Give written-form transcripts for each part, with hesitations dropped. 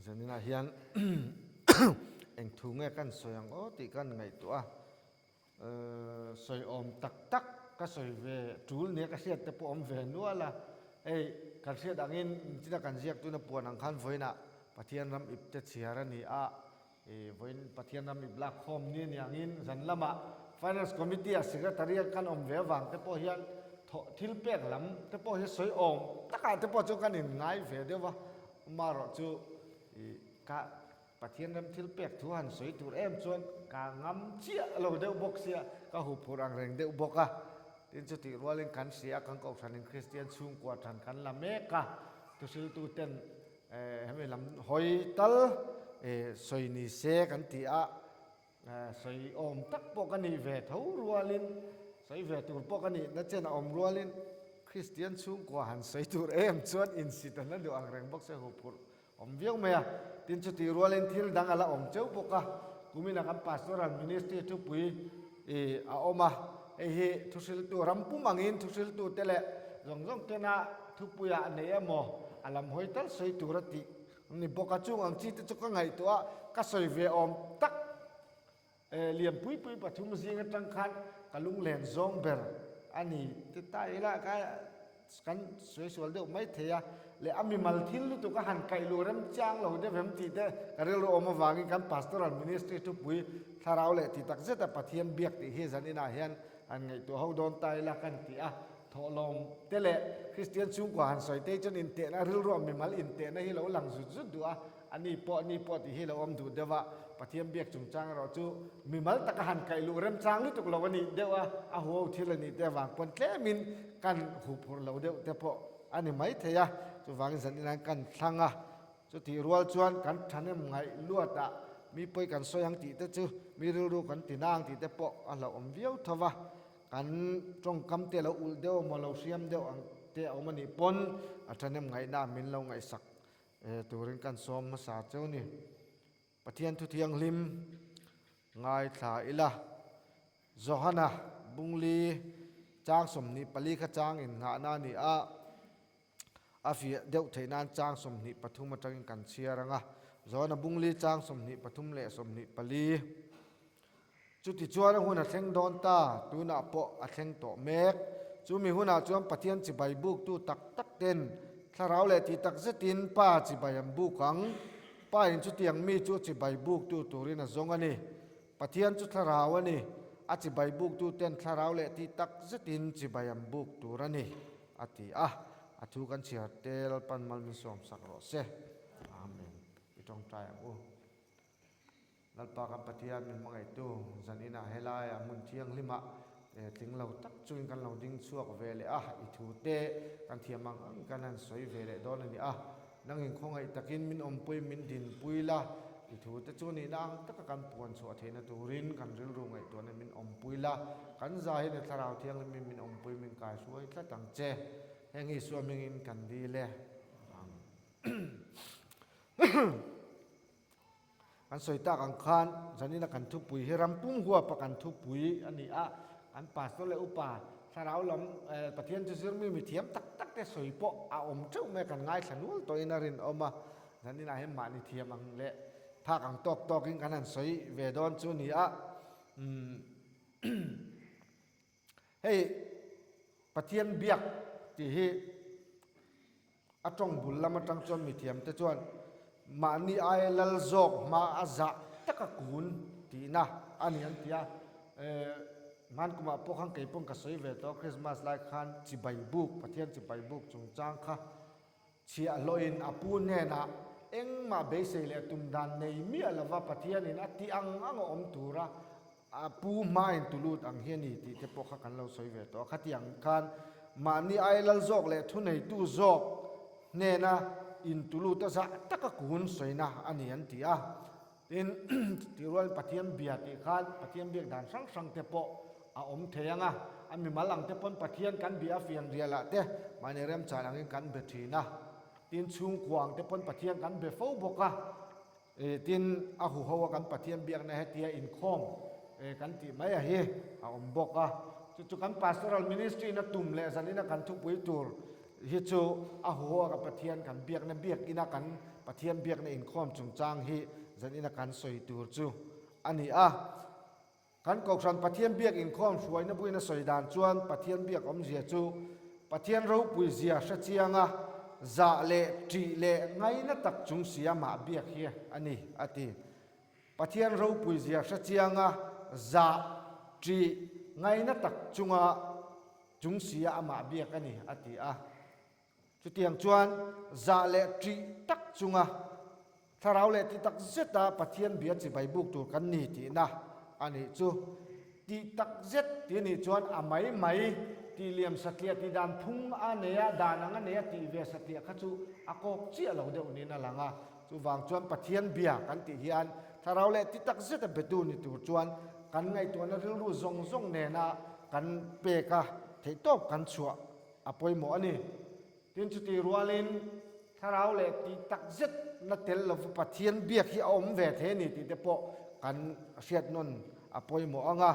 Zaninah hian eng thu nge kan sawi ang aw tih kan ngaihtuah a, sawi awm tak tak ka sawi ve tul nia ka hriat te pawh awm ve nual a, hei kan hriat angin china kan ziak tuna puan ang khan vawiinah Pathian ram ip te chhiar a ni a, vawiin Pathian ram ip lak khawm ni a ni angin zan lamah Finance Committee ah Secretary a kan awm ve avang te pawh hian thawh thil pek lam te pawh hi sawi awm takah te pawh chu kan inngai ve deuh a, amaherawh chu ka Pathian ram thil pek thu han sawi tur em chuan ka ngam chiah lo deuh bawk sia, ka huphurh ang reng deuh bawk a. Tin chutih rualin kan hria a, kan kohhranin Kristian chhungkua than kan la mek a, thuhriltu ten hemi lam hawi tal sawi ni se kan ti a, sawi awm tak pawh ka nih ve tho rualin, sawi ve tur pawh ka nih na chen a awm rualin Kristian chhungkua han sawi tur em chuan insit an la duh ang reng bawk sia huphurh Awm viau mai a, tin chutih rualin thil dang a la awm cheu bawk a, kumina kan Pastoral Ministry thupui ih a awm a, hei hi thuhriltu ram pum angin thuhriltu te leh zawng zawng tena thupuiah a nei emaw a lam hawi tal sawi tur a tih a ni bawk a, chung ang chi te chu ka ngaihtuah a, ka sawi ve awm tak Lianpui pui pathum zing atang khan ka lunglen zawng ber a ni ti ta ila ka kan sawi sual deuh mai thei a, leh a mimal thil lutuk a han kaih luh rem chiang lo deuh em tih te ka rilru awm avangin kan pastoral ministry thupui thlarau leh ti tak zeta Pathian biak tih hi zan inah hian han ngaihtuah ho dawn ta ila kan ti a, thawhlawm te leh Kristian chhungkua han sawi te chuan intehna rilru a mimal intehna hi lo lang zut zut duh a. A ni pawh, ni pawh tih hi lo awm duh deuh a, Pathian biak chungchang erawh chu mimal taka han kaih luh remchang lutuk lo a nih deuh a, a huau thil a nih te avang pawn tlemin kan huphurh lo deuh te pawh a ni maithei a, chuvangin zan inah kan thlang a, chutih rual chuan kan thahnem ngaih luatah mi pawi kan sawi ang tih te chu mi rilru kan ti na ang tih te pawh a hlauhawm viau tho va, kan tawngkam te lo ulh deuh emaw lo hriam deuh ang te a awm a nih pawn a thahnem ngaihna min lo ngaihsak Turin kan sawm hmasa cheu ni. Pathian thu thianghlim ngaithla ila. Johana Bungli chang 24 kha chang in nghahna a ni a, a fiah deuh theih nan chang 23 atangin kan chhiar ang a. Johana Bungli chang 23 leh 24. Chutichuan a hun a thleng dawn ta, tunah pawh a thleng tawh mek. Chumi hunah chuan Pathian chibai buktu tak tak ten thlarau leh tih tak zetin Pa chibai an buk ang. Pa in chutiang mi chu chibai buktu turin a zawng a ni. Pathian chu thlarau a ni, a chibai buktu ten thlarau leh tih tak zetin chibai an buk tur a ni, a ti a. A thu kan chhiar te Lalpan mal min sawmsak rawh se. Amen. I tawngtai ang u. Lalpa kan Pathian min hmangaihtu zan inah helaiah hmun thianghlimah tling lo tak chungin kan lo ding chhuak ve leh a, i thu te kan thiam ang ang kan han sawi ve leh dawn a ni a. Nangin khawngaih takin min awmpui min dinpui la, i thu te chu nihna ang taka kan puan chhuah theihna turin kan rilru ngaihtuahna min awmpui la, kan zahin i thlarau thianghlimin min awmpui min kaihruai tlat ang che. Heng Isua hmingin kan dil e. Amen. Kan sawi tak ang khan zanina kan thupui hi ram pum huapa kan thupui a ni a, kan pastor leh upa thlarau lam Pathian chu zirmi mithiam tak tak te sawi pawh a awm teuh mai a, kan ngaithla nual tawhin a rinawm a, zaninah hian mahni thiam ang leh phak ang tawk tawkin kan han sawi ve dawn chu a ni a. Hei Pathian biak tih hi A tawng bul lam atang chuan mithiamte chuan mahni aia lal zawk hma a zah taka kun tihna a ni an ti a. Hman kumah pawh khan kei pawn ka sawi ve tawh a, Christmas lai khan chibai buk, Pathian chibai buk chungchang kha chhiahhlawhin a pu hnenah engmah beisei leh tum dan nei miah lova Pathianin a tih ang ang a awm tura A pu hmain tulut ang hi a ni tih te pawh kha kan lo sawi ve tawh a. Khatiang khan mahni aia lal zawk leh thuneitu zawk hnena intulut a zah taka kun sawina a ni an ti a. Tin, tih rualin Pathian bia tih khan Pathian biak dan hrang hrang te pawh a awm thei ang a. A mimal ang te pawn Pathian kan bia a fian rialah te mahni remchan angin kan be thin a. Tin, chhungkua ang te pawn Pathian kan be fo bawk a. Tin, a huho a kan Pathian biakna hetia inkhawm kan tih mai a hi a awm bawk a. Chu chu kan Pastoral Ministry na tum leh zanina kan thupui tur hi chu a huho a kan Pathian kan biakna biakina kan Pathian biakna inkhawm chungchang hi zanina kan sawi tur chu a ni a. Kan Kohhran Pathian biak inkhawm hruaina buin a sawi dan chuan Pathian biak awmzia chu Pathian ropui zia hre chianga zah leh ṭih leh ngaina tak chung si amah biak hi a ni, a ti. Pathian ropui zia hre chianga zah, ṭih, ngaina tak chunga chung si a amah biak a ni, a ti a. Chutiang chuan zah leh ṭih tak chunga thlarau leh ti tak zeta Pathian bia chibai buk tur kan ni tihna a nih chu. Tih tak zet tih a nih chuan a mai mai tih liam satliah tih dan phung a nei a, dan ang a nei a tih ve satliah kha chu a kawk chiah lo deuh niin a lang a. Chuvang chuan Pathian bia kan tih hian thlarau leh ti tak zeta betu ni tur chuan kan ngaihtuahna rilru zawng zawng nena kan pek a theihtawp kan chhuah a pawimawh a ni. Tin, chutih rualin thlarau leh tih tak zet na tel lova Pathian biak hi a awm ve thei a ni tih te pawh kan hriat nawn a pawimawh ang a.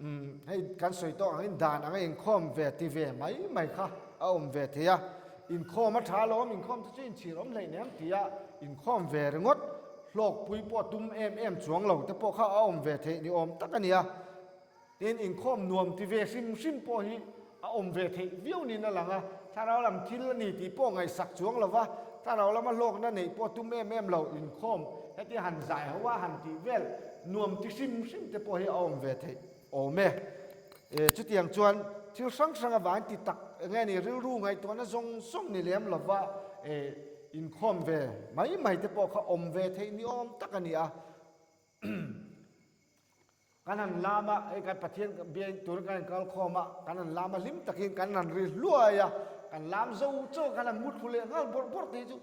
Umm, hei kan sawi tawk angin dan anga inkhawm ve ti ve mai mai kha a awm ve thei a. Inkhawm a tha lo awm, inkhawm te chu inchhir awm hleih nem tia inkhawm ve ringawt hlawkpui pawh tum em em chuang lo te pawh kha a awm ve theih ni awm tak a ni a. Tin, inkhawm nuam ti ve hrim hrim pawh hi a awm ve theih viau niin a lang a, thlarau lam thil a ni tih pawh ngaihsak chuang lo va, thlarau lama hlawkna neih pawh tum em em lo, inkhawm hetia han zai ho a han tih vel nuam ti hrim hrim te pawh hi a awm ve theih awm e. E, chutiang chuan thil hrang hrang avangin ti tak eng nge ni rilru ngaihtuahna zawng zawng ni lem lo va, e, inkhawm ve mai mai te pawh kha awm ve theih ni awm tak a ni a. Kan han lam a, hei kan Pathian biain turin kan inkal khawm a, kan han lam a hlim takin kan han ri hluai a, kan lam zo chaw kan han mut thlu leh nghal bawrh bawrh te hi chu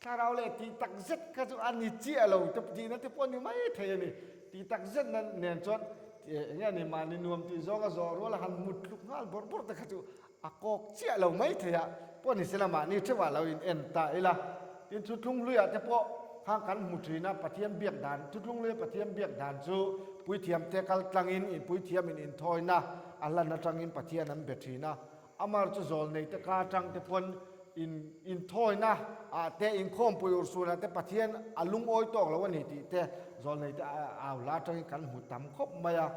thlarau leh tih tak zet kha chu a ni chiah lo te tihna te pawh a ni mai thei a ni. Tih tak zet na nen chuan eng nge ni mahni nuam tih zawnga zawh ruala han mut thluk nghal bawrh bawrh te kha chu a kawk chiah lo mai thei a, pawh ni sela mahni theuhah lo in en ta ila. Tin, Thutlung hluiah te pawh khang kan hmu thin a, Pathian biak dan, Thutlung hluia Pathian biak dan chu puithiamte kal tlangin in puithiamin inthawina a hlan atangin Pathian an be thin a, amar chu zawlneite ka atang te pawn in inthawina ah te inkhawmpui urhsunah te Pathian a lungawi tawk lo a ni tih te zawlneite au hla atangin kan hmu tam khawp mai a.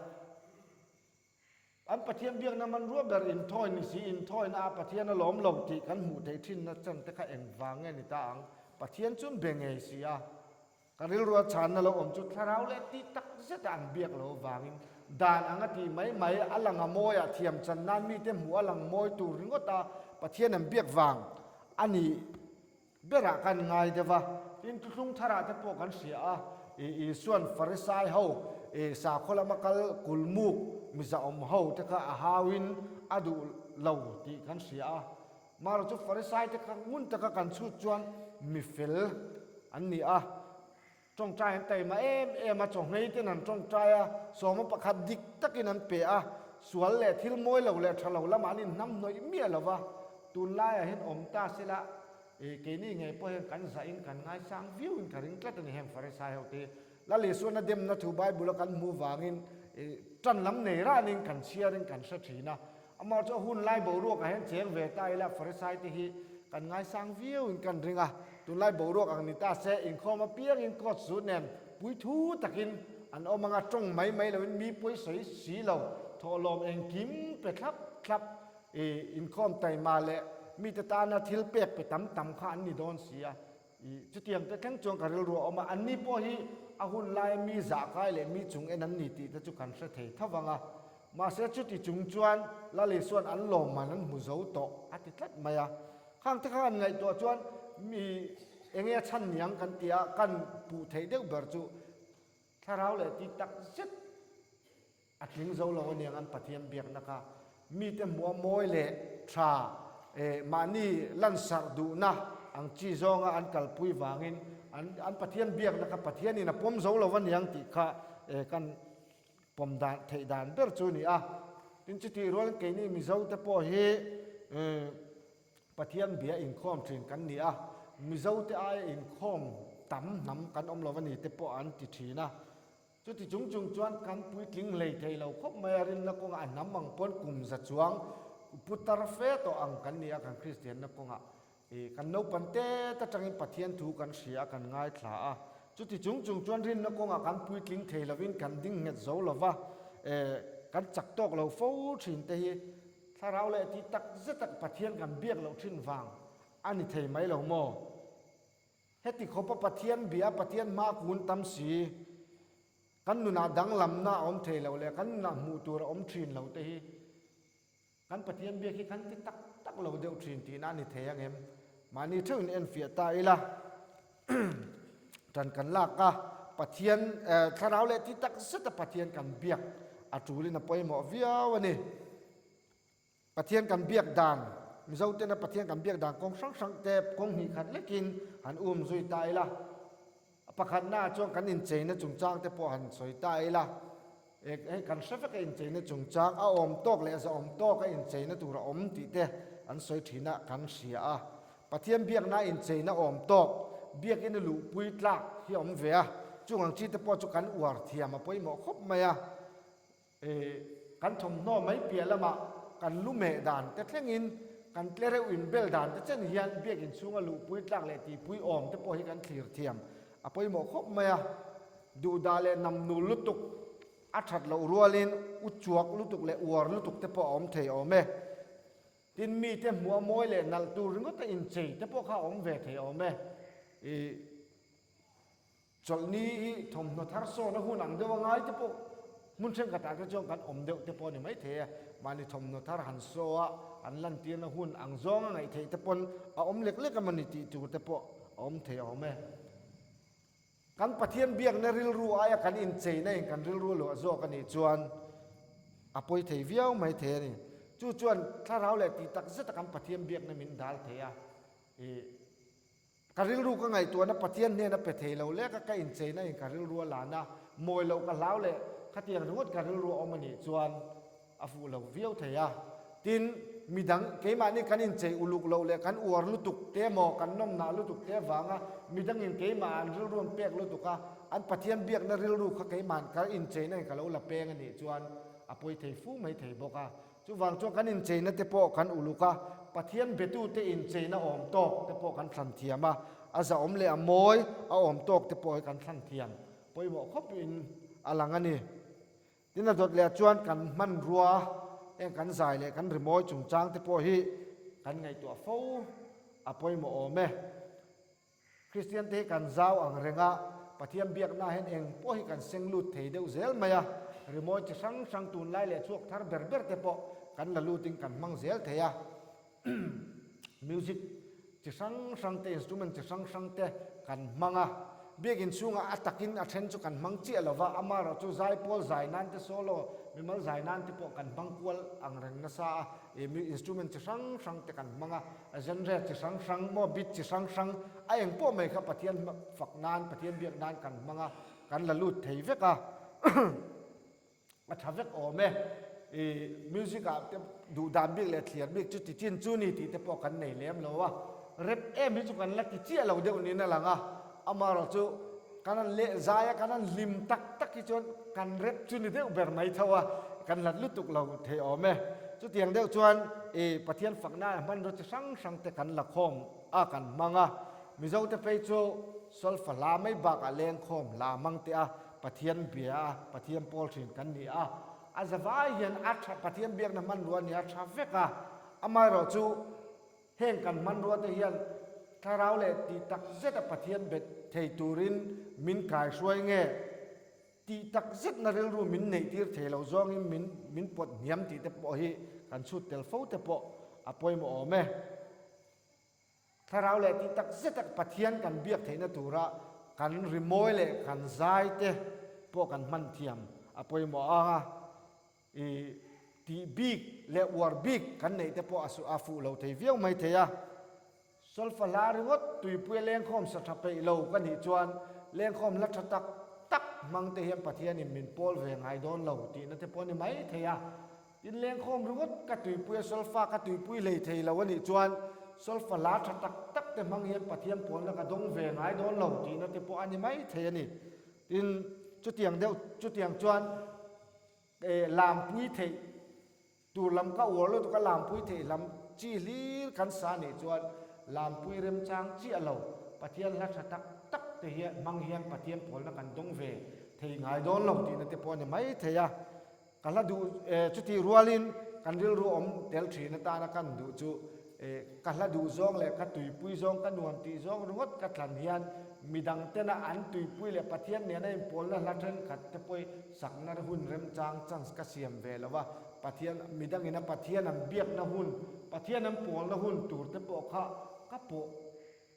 An Pathian biakna hmanrua ber inthawi ni si, inthawina ah Pathian a lawm lo tih kan hmuh theih thinna chan te kha engvang nge ni ta ang? Pathian chu an be ngei si a. Ka rilrua chhanna lo awm chu thlarau leh tih tak zeta an biak lo avangin dan anga tih mai mai a lang a mawi ah thiam chan nan mite hmuh a lang mawi tur ringawt a Pathian an biak vang a nih Berah kan ngai deuh a, tin thuthlung tharah te pawh kan hria a, Isua'n Farisai ho sakhaw lama kal kulmuk mizaawm ho te kha a hauin a duh lo tih kan hria a. Mara chu Farisai te kha ngun taka kan chhut chuan mi fel an ni a, Tawngtai an taima em em a, chawhmei ten an tawngtai a, sawma pakhat dik takin an pe a, sual leh thil mawi lo leh tha lo lamah an inhnam hnawih miah lo va, tunlaiah hian awm ta sela, e, keini ngei pawh hian kan zahin kan ngaisang viauin ka ring tlat a ni heng Farisai ho te hi. Lal Isuana demna thu Bible a kan hmuh vangin, e, tan lam nei ranin kan chhiarin kan hre thin a, Amah chu a hun lai boruakah hian cheng ve ta ila Farisai te hi kan ngaisang viauin kan ring a, tunlai boruak ang ni ta se inkhawm apiangin coat suit nen puithu takin an awm anga tawng mai mai loin mi pawi sawi si lo thawhlawm engkim pe thlap thlap i inkhawm taima leh mite tana thil pek pe tam tam kha an ni dawn si a. I chutiang te thleng chuan ka rilru a awm a, anni pawh hi a hun laia mi zahkai leh mi chung en an ni tih te chu kan hre thei tho vang a. Mahse chuti chung chuan Lal Isua'n an lawmman an hmu zo tawh a ti tlat mai a. Khang te kha han ngaihtuah chuan mi enge a chhan niang kan ti a, kan puh theih deuh ber chu thlarau leh tih tak zet A tling zo lo aniang an Pathian biakna kha mite hmuh a mawi leh tha eh mahni lansarh duhna ang chi zawnga an kalpui vangin an an Pathian biakna kha Pathianin a pawm zo lo aniang tih kha eh kan pawm dan theih dan ber chu a ni a. Tin chutih rualin keini Mizo te pawh hi eh Pathian bia inkhawm thin kan ni a, Mizo te aia inkhawm tam hnam kan awm lo a ni te pawh an ti thin a. Chuti chung chung chuan kan puitling hlei thei lo khawp mai a, rinna kawngah a hnam ang pawn kum za chuang putar fe tawh ang kan ni a kan Kristianna kawngah. I kan naupan tet atangin Pathian thu kan hria a, kan ngaithla a. Chuti chung chung chuan rinna kawngah kan puitling thei lovin kan ding nghet zo lova, kan chak tawk lo fo thin te hi thlarau leh tih tak zet tak Pathian kan biak loh thin vang a ni thei mai lo maw? Heti khawpa Pathian bia, Pathian hma kun tam si, kan nunah danglamna a awm thei lo leh kan nunah hmuh tur a awm thin lo te hi Kan Pathian biak hi kan ti tak tak lo deuh thin tihna a ni thei ang em? Mahni theuhin enfiah ta ila, tan kan lak a, Pathian thlarau leh ti tak zeta Pathian kan biak a tulin a pawimawh viau a ni. Pathian kan biak dan, Mizo tena Pathian kan biak dan kawng hrang hrang te kawng hnih khat lekin han um zui ta ila, a pakhatnaah chuan kan incheina chungchang te pawh han sawi ta ila, Hei kan hre vek a incheina chungchang a awm tawk leh zahawm tawk a incheina tur a awm tih te an sawi thin a kan hria a. Pathian biakna incheina awm tawk, biakina luhpui tlak hi a awm ve a, chung ang chi te pawh chu kan uar thiam a pawimawh khawp mai a. Kan thawmhnaw mai piah lamah kan lu meh dan te thlengin kan tle reuh inbel dan te chen hian biakin chhunga luhpui tlak leh tihpui awm te pawh hi kan thlir thiam a pawimawh khawp mai a. Duhdah leh namnul lutuk a that loh rualin u chuak lutuk leh uar lutuk te pawh a awm thei awm e. Tin, mite hmuh a mawi leh nalh tur ringawt a inchei te pawh kha a awm ve thei awm e. I chawlhni hi thawmhnaw thar sawn a hun ang deuh a ngai te pawh hmun thenkhatah te chuan kan awm deuh te pawh a ni maithei e. Mahni thawmhnaw thar han saw a, an lantirna hun ang zawng a ngaih theih te pawn a awm lek lek a mawni tih tur te pawh a awm thei awm e. Kan Pathian biakna rilru aia kan incheina in kan rilru luah zawk a nih chuan a pawi thei viau mai thei a ni. Chu chuan thlarau leh tih tak zeta kan Pathian biakna min dal thei a. Ih, ka rilru ka ngaihtuahna Pathian hnena pe thei lo leka ka incheina in ka rilru a lan a, mawi loh ka hlau leh khatiang ringawt ka rilru a awm a nih chuan a fuh lo viau thei a. Tin, midang, keimahni kan inchei uluk loh leh kan uar lutuk te emaw, kan nawmnah lutuk te avanga midangin keimah an rilru an pek lutuk a, an Pathian biakna rilru kha keimahan ka incheina in ka lo la peng a nih chuan a pawi thei fu mai thei bawk a. Chuvang chuan kan incheina te pawh kan uluk a, Pathian betute incheina awm tawk te pawh kan thlan thiam a, a zahawm leh a mawi a awm tawk te pawh hi kan thlan thiam pawimawh khawpin a lang a ni. Tin a dawt leh chuan kan hmanrua eng kan zai leh kan rimawi chungchang te pawh hi kan ngaihtuah fo a pawimawh awm e. Kristian te hi kan zau ang reng a, Pathian biakna hian eng pawh hi kan seng lut thei deuh zel mai a, rimawi chi hrang hrang tunlai leh chhuak thar ber ber te pawh kan la lutin kan hmang zel thei a. Music chi hrang hrang te, instrument chi hrang hrang te kan hmang a. Biakinn chhungah a takin a then chu kan hmang chiah lo va, amaherawhchu zaipawl zai nan te, solo mimal zai nan te pawh kan hmang kual ang reng nasa a. Instrument chi hrang hrang te kan hmang a, genre chi hrang hrang maw, beat chi hrang hrang a eng pawh mai kha Pathian fak nan, Pathian biak nan kan hmang a, kan la lut thei vek a. A tha vek awm e. I music ah te duh dan bik leh thliar bik chu ti chin chu ni tih te pawh kan nei lem lo a. Rep em hi chu kan la ti chiah lo deuh niin a lang a. Amaherawh chu kan han leh zai a, kan han hlim tak tak hi chuan kan rep chu ni deuh ber mai tho a, kan hlat lutuk lo thei awm e. Chutiang deuh chuan i Pathian fakna ah hmanraw chi hrang hrang te kan la khawm a, kan hmang a. Mizo te phei chu solfa hla mai bakah lengkhawm hla hmang teh a. Pathian bia a, Pathian pawl thin kan ni a, a zavai hian a tha, Pathian biakna hmanrua nia tha vek a, amaherawh chu heng kan hmanrua te hian thlarau leh tih tak zet a Pathian bet thei turin min kaihruai nge tih tak zet na rilru min neih tir thei lo zawngin min min pawt hniam tih te pawh hi kan chhut tel fo te pawh a pawimawh awm e. Thlarau leh tih tak zet a Pathian kan biak theihna tura kan rimawi leh kan zai te pawh kan hman thiam a pawimawh ang a, i tih bik leh uar bik kan neih te pawh a fuh lo thei viau mai thei a. Solfa hla ringawt tuipuia lengkhawm sa tha peih lo ka nih chuan lengkhawm hla tha tak tak hmang te hian Pathianin min pawl ve ngai dawn lo tihna te pawh a ni mai thei a. Tin lengkhawm ringawt ka tuipui a solfa ka tuipui hlei thei lo a nih chuan solfa la tha tak tak te hmang hian Pathian pawlna ka dawng ve ngai dawn lo tihna te pawh a ni mai thei a ni. Tin chutiang deuh chutiang chuan lampui theih tur lam ka uar lutuk a lampui theih lam chi hlir kan sa nih chuan. Lampui remchang chiah lo Pathian hla tha tak tak te hian hmang hian Pathian pawlna kan dawng ve thei ngai dawn lo tihna te pawh a ni mai thei a. Ka hla duh chutih rualin kan rilru awm tel thin atana kan duh chu ka hla duh zawng leh ka tuipui zawng ka nuam tih zawng ringawt ka thlan hian midang tena an tuipui leh Pathian nena inpawlna hla thenkhat te pawh sakna hun remchang chance ka siam ve lo a, Pathian midangina Pathian an biakna hun Pathian an pawlna hun tur te pawh kha ka pawh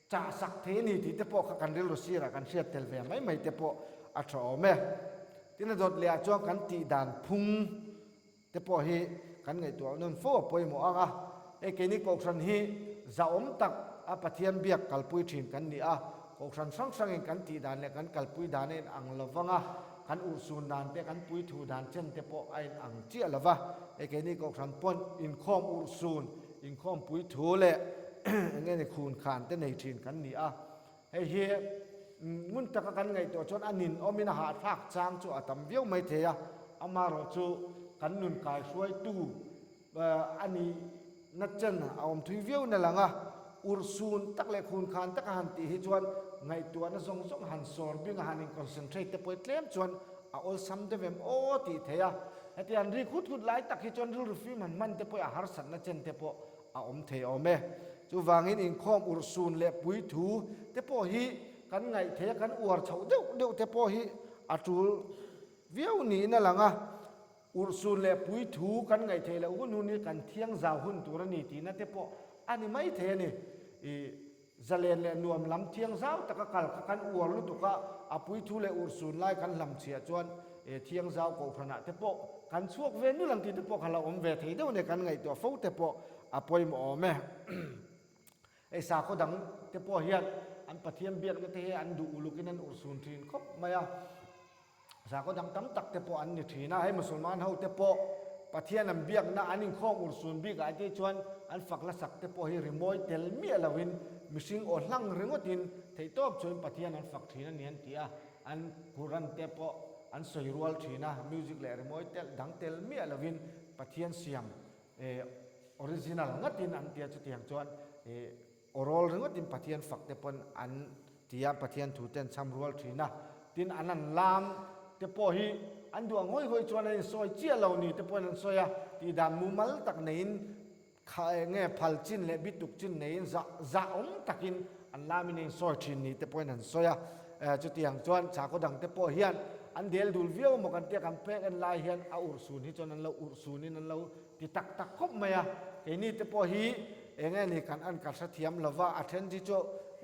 Chah sak thei a ni tih te pawh kha kan rilru sirah kan hriat tel ve mai mai te pawh a tha awm e. Tin a dawt leh ah chuan kan tih dan phung te pawh hi kan ngaihtuah nawn fo a pawimawh ang a. Hei keini Kohhran hi zahawm tak a Pathian biak kalpui thin kan ni a, Kohhran hrang hrangin kan tih dan leh kan kalpui dan a inang lo vang a, kan urhsun dan te kan puithu dan chen te pawh a inang chiah lo va. Hei keini Kohhran pawn inkhawm urhsun Inkhawmpui thu leh eng nge ni khun khan te nei thin kan ni a, hei hi ngun taka kan ngaihtuah chuan a nin awmin a hahthlak chang chu a tam viau mai thei a, amaherawhchu kan nun kaihruaitu a nihna chen a awm thui viau na lang a, urhsun tak leh khun khan taka han tih hi chuan ngaihtuahna zawng zawng han sawr bing a han in concentrate te pawh hi tlem chuan a awlsam deuh em aw tih thei a. Heti an rik hut hut lai tak hi chuan rilru fim han hman te pawh a harsatna chen te pawh a awm thei awm e. Chuvangin inkhawm urhsun leh puithu te pawh hi kan ngaih thei a, kan uar chhoh deuh deuh te pawh hi a tul viau niin a lang a. Urhsun leh puithu kan ngaih theih loh hun hun hi kan thiang zau hun tur a ni tihna te pawh a ni mai thei a ni. Ih. Zalen leh nuam lam thiang zau taka kal kha kan uar lutuk a, a puithu leh urhsun lai kan hlam chhiah chuan e thiang zau kohhranah te pawh kan chhuak ve nul ang tih te pawh kha lo awm ve thei deuh nia kan ngaihtuah fo te pawh a pawimawh awm e. Hei sakhaw dang te pawh hian an Pathian biakna te hi an duh ulukin an urhsun thin khawp mai a. Sakhaw dang tam tak te pawh an ni thin a, hei Musulman ho te pawh Pathian an biakna an inkhawm urhsun bik ah te chuan an fak hlasak te pawh hi rimawi tel miah loin mihring aw hlang ringawtin theihtawp chuan Pathian an fak thin a ni an ti a, an Quran te pawh an sawi rual thin a, music leh rimawi tel dang tel miah loin Pathian siam original ngatin an ti a, chutiang chuan Aw rawl ringawtin Pathian fak te pawn an ti a, Pathian thu te an chham rual thin a, tin an an lam te pawh hi an duh ang hawi hawi chuan an insawi chiah lo ni te pawhin an sawi a, tihdan mumal tak neiin kha eng nge phal chin leh bituk chin neiin zah zah awm takin an lamin a insawi thin ni te pawhin an sawi a, chutiang chuan chhakaw dang te pawh hian an del dul viau maw kan tia kan pek en lai hian a urhsun hi chuan an lo urhsunin an lo Ti tak tak khawp mai a, keini te pawh hi eng nge ni kan an ka hrethiam lo va, a then hi chu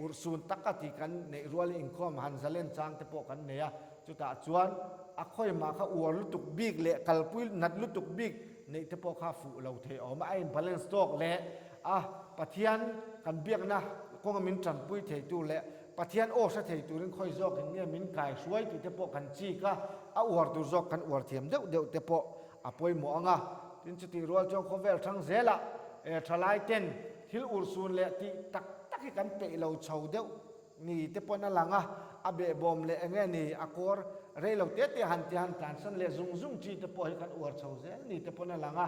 urhsun tak a ti kan neih rualin inkhawm han zalen chang te pawh kan nei a, chutah chuan a khawimah kha uar lutuk bik leh kalpui nat lutuk bik neih te pawh kha fuh lo thei awm a, a in balance tawk leh a Pathian kan biakna kawnga min tanpui theitu leh Pathian aw hre thei turin khawi zawkin nge min kaihruai tih te pawh kan chik a, a uar tur zawk kan uar thiam deuh deuh te pawh A pawimawh ang a, tin chutih rual chuan khawvel thang zelah thalai ten thil urhsun leh tih tak tak hi kan peih lo chho deuh ni te pawn a lang a, a behbawm leh eng nge ni a kawr rei lo te te han ti han tlansan leh zung zung chi te pawh hi kan uar chho zel ni te pawn a lang a,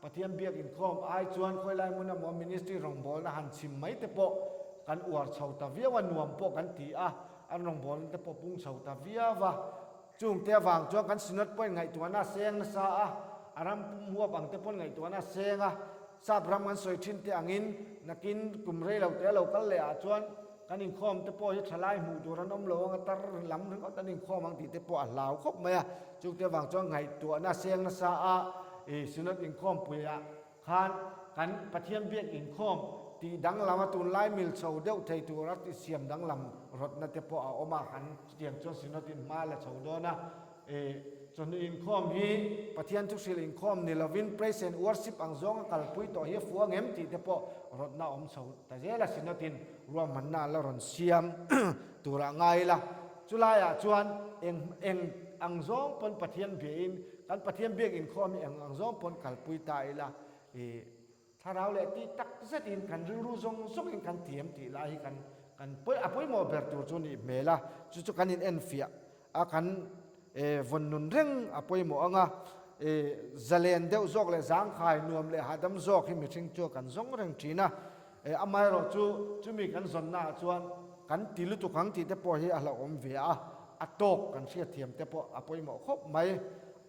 Pathian biak inkhawm ai chuan khawilai hmun emaw ministry rawngbawlna han chhim mai te pawh kan uar chho ta viau a, nuam pawh kan ti a, an rawngbawlna te pawh pung chho ta viau a. Chungte avang chuan kan Synod pawhin ngaihtuahna a seng nasa a, a ram pum huap ang te pawn ngaihtuahna a seng a, Sap ram kan sawi thin te angin nakin kum rei lo te a lo kal leh ah chuan kan inkhawm te pawh hi thalai hmuh tur an awm lo ang a, tar lam ringawt an inkhawm ang tih te pawh a hlau khawp mai a, chungte avang chuan ngaihtuahna a seng nasa a, i Synod inkhawmpui ah Khan kan Pathian biak inkhawm tih danglam a tunlai mil chho deuh thei tura ti siam danglam rawtna te pawh a awm a, kan chutiang chuan Synod in hma la chho dawn a. I chawhnu inkhawm hi Pathian thuhrilh inkhawm ni lovin praise and worship ang zawnga kalpui tawh hi a fuh ang em tih te pawh rawtna a awm chho ta zel a, Synod in ruahmanna a la rawn siam turah ngai ila. Chulaiah chuan eng eng ang zawng pawn Pathian biain Kan Pathian biak inkhawm hi eng ang zawng pawn kalpui ta ila, i thlarau leh tih tak zetin kan rilru zawng zawngin kan thiam tih lai hi kan kan pawi a pawimawh ber tur chu nih hmel a, chu chu kan in enfiah a kan vawn nun reng a pawimawh ang a, i zalen deuh zawk leh zangkhai nuam leh hahdam zawk hi mihring chu kan zawng reng thin a. Amaherawhchu chumi kan zawnnaah chuan kan ti lutuk ang tih te pawh hi a hlauhawm ve a, a tawk kan hriatthiam te pawh a pawimawh khawp mai.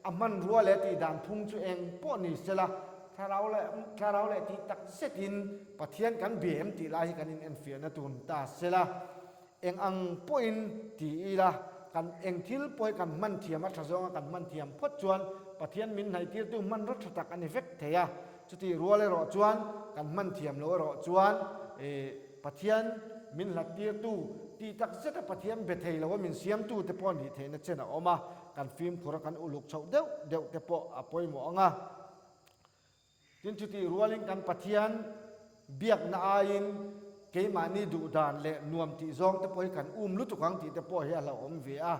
A hmanrua leh tih dan phung chu eng pawh ni sela, thlarau leh thlarau leh tih tak zetin Pathian kan bia em tih lai hi kan inenfiahna tur ni ta sela, eng ang pawhin ti ila, kan eng thil pawh hi kan hman thiam a tha zawnga kan hman thiam phawt chuan Pathian min hnaihtirtu hmanraw tha tak a ni vek thei a. Chutih rual erawh chuan kan hman thiam loh erawh chuan Pathian min hlattirtu tih tak zeta Pathian be thei loa min siamtu te pawh nih theihna chen a awm a, kan fimkhur a kan uluk chhoh deuh deuh te pawh a pawimawh ang a. Tin chutih rualin kan Pathian biakna aiin keimahni duh dan leh nuam tih zawng te pawh hi kan um lutuk ang tih te pawh hi a hlauhawm ve a.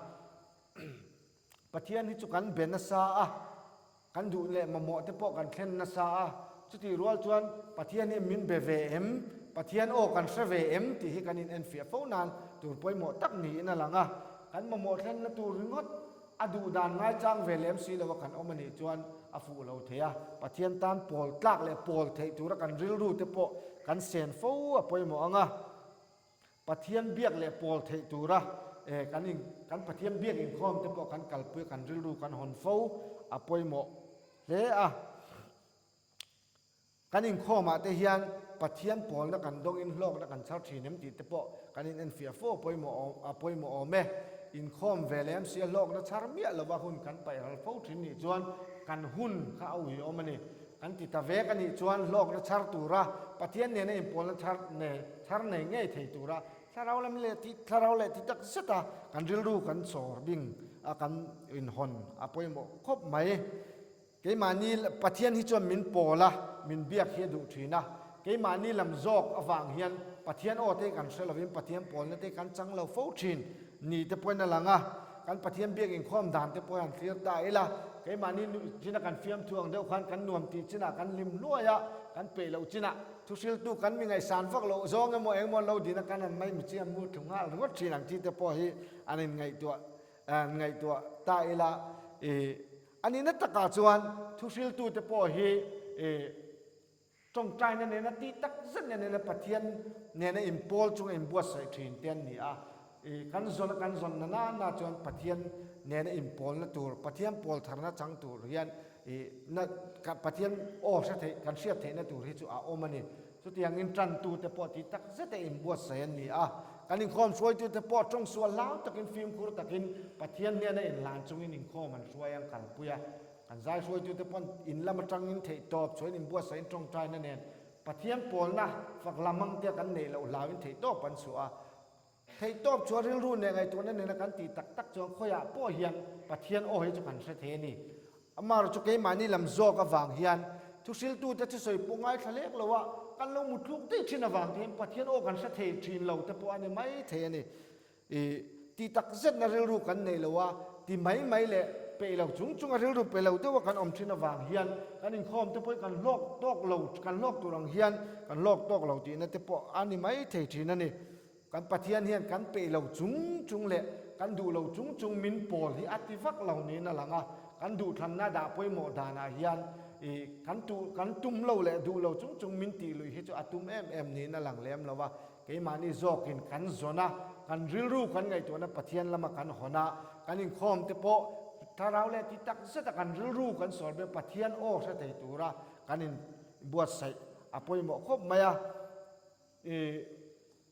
Pathian hi chu kan be nasa a, kan duh leh mamawh te pawh kan thlen nasa a, chutih rual chuan Pathian hi min be ve em, Pathian aw kan hre ve em tih hi kan inenfiah fo nan tur pawimawh tak niin a lang a, kan mamawh thlenna tur ringawt a duh dan ngaichang ve lem si lo a kan awm a nih chuan a fuh lo thei a, Pathian tan pawl tlak leh pawl theih tura kan rilru te pawh kan sen fo a pawimawh ang a. Pathian biak leh pawl theih tura kan in kan Pathian biak inkhawm te pawh kan kalpui a, kan rilru kan hawn fo a pawimawh hle a. Kan inkhawmah te hian Pathian pawlna kan dawngin hlawkna kan chhar thin em tih te pawh kan in enfiah fo a pawimawh a pawimawh awm e. Inkhawm ve lem sia hlawkna chhar miah lova hun kan paih ral fo thin nih chuan kan hun kha a uiawm a ni. Kan ti ta vek a nih chuan hlawkna chhar tura Pathian nena inpawlna chhar nei chhar nei ngei thei tura thlarau lam leh ti thlarau leh ti tak zeta kan rilru kan chawr bing a kan inhawn a pawimawh khawp mai. Keimahni Pathian hi chuan min pawl a, min biak hi a duh thin a, keimahni lam zawk avang hian Pathian aw te kan hre lovin Pathian pawlna te kan chang lo fo thin ni te pawhin a lang a, kan Pathian biak inkhawm dan te pawh hi han thlir ta ila, keimahni nuih chin a kan fiamthu ang deuh khan kan nuam tih chinah kan hlim hluai a, kan peih loh chinah thuhriltu kan mi ngaihsan vak loh zawng emaw eng emaw an lo din a kan han mai mi chi an mu thlu nghal ringawt thin ang chi te pawh hi an inngaihtuah an ngaihtuah ta ila ih a nihna takah chuan thuhriltu te pawh hi ih Tawngtaina nena tih tak zet nena Pathian nena inpawl chunga inbuatsaih thin te an ni a. I kan zawn a kan zawn na nana chuan Pathian nena inpawlna tur, Pathian pawl tharna chang tur hian i na Pathian aw hre theih kan hriat theihna tur hi chu a awm a ni. Chutiangin tantute pawh tih tak zeta inbuatsaih an ni a. Kan inkhawm hruaitute pawh tawngsual hlau takin fimkhur takin Pathian hnena inhlan chungin inkhawm an hruai an kalpui a. Kan zai hruaitute pawn in lam atangin theih tawp chuan inbuatsahin tawngtaina nen Pathian pawlna fak lam ang te kan neih loh hlauin theih tawp an chhuah a. Theih tawp chuan rilru neh ngaihtuahna nena kan tih tak tak chuan khawiah pawh hian Pathian aw hi chu kan hre thei a ni. Amaherawhchu chu keimahni lam zawk avang hian thuhriltute thusawi pawh ngaithla lek lo a, kan lo mutluk daih thin avang te hian Pathian aw kan hre thei thin lo te pawh a ni mai thei a ni. I ti tak zetna rilru kan nei lo a, ti mai mai leh peih lo chung chunga rilru pe lo deuha kan awm thin avang hian kan inkhawm te pawh hi kan hlawk tawk lo, kan hlawk tur ang hian kan hlawk tawk lo tihna te pawh a ni mai thei thin a ni. Kan Pathian hian kan peih lo chung chung leh kan duh lo chung chung min pawl hi a ti vak lo niin a lang a, kan duhthlanna dah pawimawh danah hian i kan tu kan tum lo leh duh lo chung chung min tih luih hi chu a tum em em niin a lang lem lo a. Keimahni zawkin kan zawn a, kan rilru kan ngaihtuahna Pathian lama kan hawn a, kan inkhawm te pawh thlarau leh ti tak zeta kan rilru kan sawl ber Pathian aw hre thei tura kan inbuatsaih a pawimawh khawp mai a. I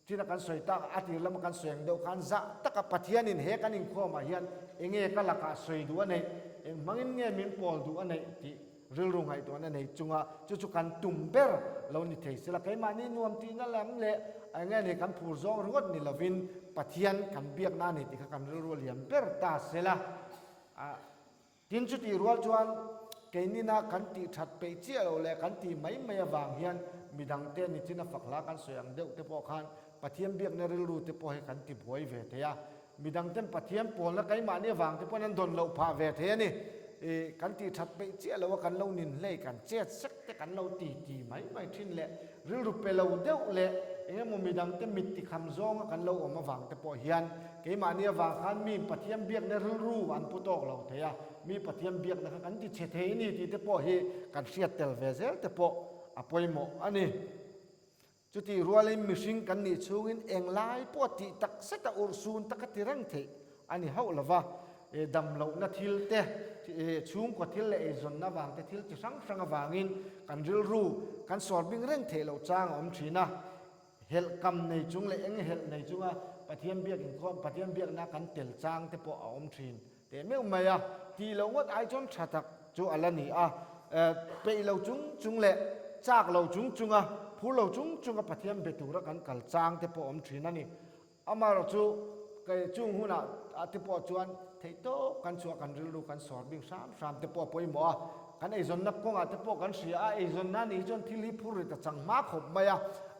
thil a kan sawi tak a tir lama kan sawi ang deuh khan zah taka Pathianin he kan inkhawmah hian enge ka lakah sawi duh a neih, eng hmangin nge min pawl duh a neih tih Rilru ngaihtuahna nei chunga chu chu kan tum ber lo ni thei sela, keimahni nuam tihna lam leh eng nge ni kan phur zawng ringawt ni lovin Pathian kan biakna a ni tih kha kan rilru a lian ber ta sela. Tin, chutih rual chuan keinina kan tih that peih chiah loh leh kan tih mai mai avang hian midangte nichina fak hla kan sawi ang deuh te pawh khan Pathian biakna rilru te pawh hi kan ti buai ve thei a. Midangten Pathian pawlna keimahni avang te pawhin an dawn loh phah ve thei a ni. I kan tih that peih chiah lo a, kan lo nin hlei, kan chet sek te kan lo ti ti mai mai thin leh rilru pe lo deuh leh eng emaw midangte mit ti kham zawnga kan lo awm avang te pawh hian keimahni avang khan mi Pathian biakna rilru an pu tawk lo thei a, mi Pathian biakna kha kan ti chhe thei a ni tih te pawh hi kan hriat tel ve zel te pawh a pawimawh a ni. Chutih rualin mihring kan nih chhungin englai pawh tih tak zeta urhsun taka ti reng theih a ni hauh lo va. Damlohna thil te, chhungkaw thil leh eizawnna avang te thil chi hrang hrang avangin kan rilru kan sawrbing reng theih loh chang a awm thin a. Helh kam nei chung leh eng helh nei chunga Pathian biak inkhawm, Pathian biakna kan tel chang te pawh a awm thin teh meuh mai a. Tih loh ngawt ai chuan tha tak chu a la ni a. Peih lo chung chung leh chak lo chung chunga, phur lo chung chunga Pathian be tura kan kal chang te pawh a awm thin a ni. Amaherawh chu kei chung hunah ah te pawh chuan theihtawp kan chhuah kan rilru kan sawr bik hram hram te pawh a pawimawh a, kan eizawnna kawngah te pawh kan hria a, eizawnna nih hi chuan thil hi phur rit a chang hma khawp mai a,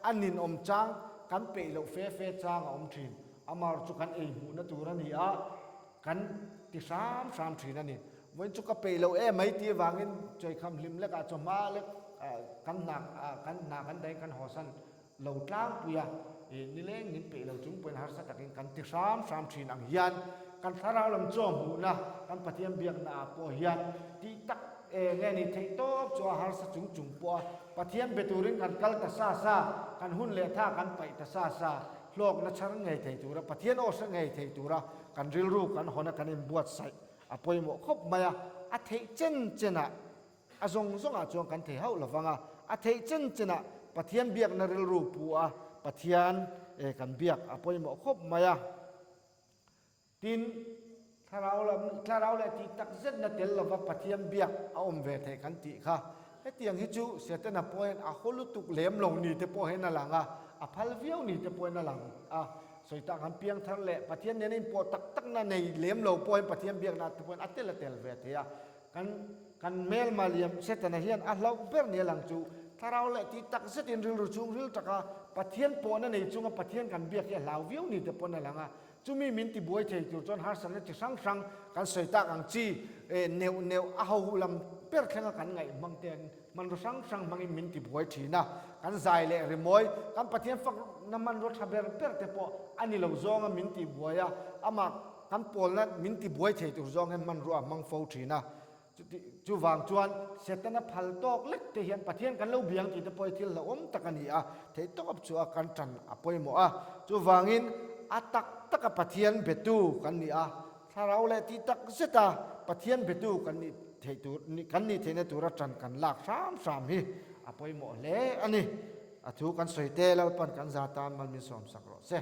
a ninawm chang kan peih loh fe fe chang a awm thin. Amaherawh chu kan ei hmuhna tur a ni a, kan ti hram hram thin a ni. Vawiin chu ka peih loh em mai tih avangin chawihkham hlim lekah chawhma lek kan hna kan hna kan dahin kan hawsan lo tlangpui a, ih nileng min peih lo chung pawhin harsa takin kan ti hram hram thin ang hian kan thlarau lam chaw hmuhna kan Pathian biakna ah pawh hian tih tak eng nge ni theih tawp chu a harsa chung chung pawh a Pathian be turin kan kal ta sa sa, kan hun leh tha kan paih ta sa sa, hlawkna chhar ngei thei tura Pathian aw hre ngei thei tura kan rilru kan hawn a kan inbuatsaih a pawimawh khawp mai a, a theih chen chen ah A zawng zawngah chuan kan thei hauh lovang a, a theih chen chenah Pathian biakna rilru pu a Pathian kan biak a pawimawh khawp mai a. Tin, thlarau lam, thlarau leh tih tak zetna tel lova Pathian biak a awm ve theih kan tih kha. Hetiang hi chu Setana pawh hian a haw lutuk lem lo ni te pawh hian a lang a, a phal viau ni te pawhin a lang a. Sawi tak an piang thar leh Pathian nena inpawh tak takna nei lem lo pawh hian Pathian biakna te pawhin a tel a tel ve thei a. Kan kan hmelma liam Setana hian a hlauh ber ni a lang chu thlarau leh tih tak zetin rilru chhung ril taka Pathian pawhna nei chunga Pathian kan biak hi a hlau viau ni te pawn a lang a. Chumi min tibuai thei tur chuan harsatna chi hrang hrang kan sawi tak ang chi neuh neuh a ho lam ber thlenga kan ngaih hmang te hmanraw hrang hrang hmangin min tibuai thin a. Kan zai leh rimawi kan Pathian fakna hmanraw tha ber ber te pawh a ni lo zawnga min tibuai a, amah Kan pawlna min tibuai thei tur zawng hian hmanrua a hmang fo thin a. Chuvang chuan Setana phal tawk lek te hian Pathian kan lo biang tih te pawh hi thil hlauhawm tak a ni a, theih tawp chu a kan tan a pawimawh a. Chuvangin a tak taka Pathian betu kan ni a, thlarau leh tih tak zeta Pathian betu kan nih theih tur kan nih theihna tura tan kan lak hram hram hi a pawimawh hle a ni. A thu kan sawi te Lalpan kan za tan mal min sawmsak rawh se.